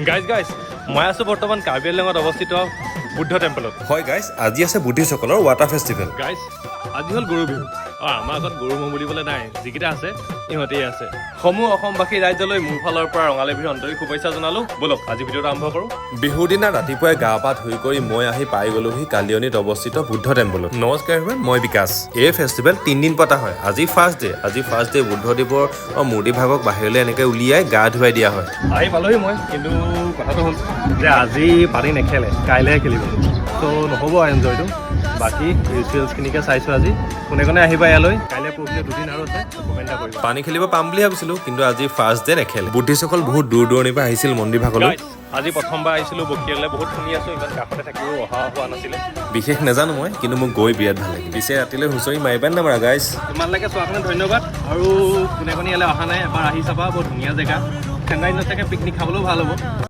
Guys guys, মই আছোঁ বৰ্তমান কাৰ্বি আংলঙত অৱস্থিত বুদ্ধ টেম্পলত। হয় গাইজ, আজি আছে বুদ্ধিষ্টসকলৰ ৱাটাৰ ফেষ্টিভেল। গাইজ, আজি হ'ল গৰু বিহু আৰু আমাৰ আগত গৰু ম'হ বুলিবলৈ নাই, যিকেইটা আছে ইহঁতেই আছে। সমূহ অসমবাসী ৰাইজলৈ মোৰ ফালৰ পৰা ৰঙালী বিহুৰ আন্তৰিক শুভেচ্ছা জনালোঁ। ব'লক, আজি ভিডিঅ'টো আৰম্ভ কৰোঁ। বিহুৰ দিনা ৰাতিপুৱাই গা পা ধুই কৰি মই আহি পাই গ'লোহি কালিয়নিত অৱস্থিত বুদ্ধ টেম্পলত। নমস্কাৰ এভৰিৱান, মই বিকাশ। এই ফেষ্টিভেল 3 দিন পতা হয়। আজি ফাৰ্ষ্ট ডে। আজি ফাৰ্ষ্ট ডে বুদ্ধদেৱৰ মূৰ্তিভাগক বাহিৰলৈ এনেকৈ উলিয়াই গা ধুৱাই দিয়া হয়। আহি পালোহি মই, কিন্তু কথাটো হ'ল যে আজি পানী নেখেলে, কাইলৈহে খেলিব। ত' নহ'ব এনজয়টো। বাকী ৰিচুৱেলছখিনিকে চাইছোঁ আজি। কোনে কোনে আহিবা ইয়ালৈ? কাইলৈ পৰহিলৈ দুদিন আৰু আছে, কমেণ্ট এটা কৰিবা। পানী খেলিব পাম বুলি ভাবিছিলোঁ, কিন্তু আজি ফাৰ্ষ্ট ডে নেখেলে। বুদ্ধিষ্টসকল বহুত দূৰ দূৰণিৰ পৰা আহিছিল মন্দিৰ ভাগলৈ। Guys, আজি প্ৰথমবাৰ আহিছিলোঁ বকিয়ালৈ। বহুত শুনি আছোঁ, ইমান কাষতে থাকিও অহা হোৱা নাছিলে। বিশেষ নাজানো মই, কিন্তু মোক গৈ বিৰাট ভাল লাগিল। পিছে ৰাতিলৈ হুঁচৰি মাৰিবা নে নামাৰা গাইজ? ইমানলৈকে চোৱাৰ কাৰণে ধন্যবাদ। আৰু কোনে কোনে ইয়ালৈ অহা নাই, এবাৰ আহি চাবা। বহুত ধুনীয়া জেগা। ঠাণ্ডা দিনত চাগে পিকনিক খাবলৈও ভাল হ'ব।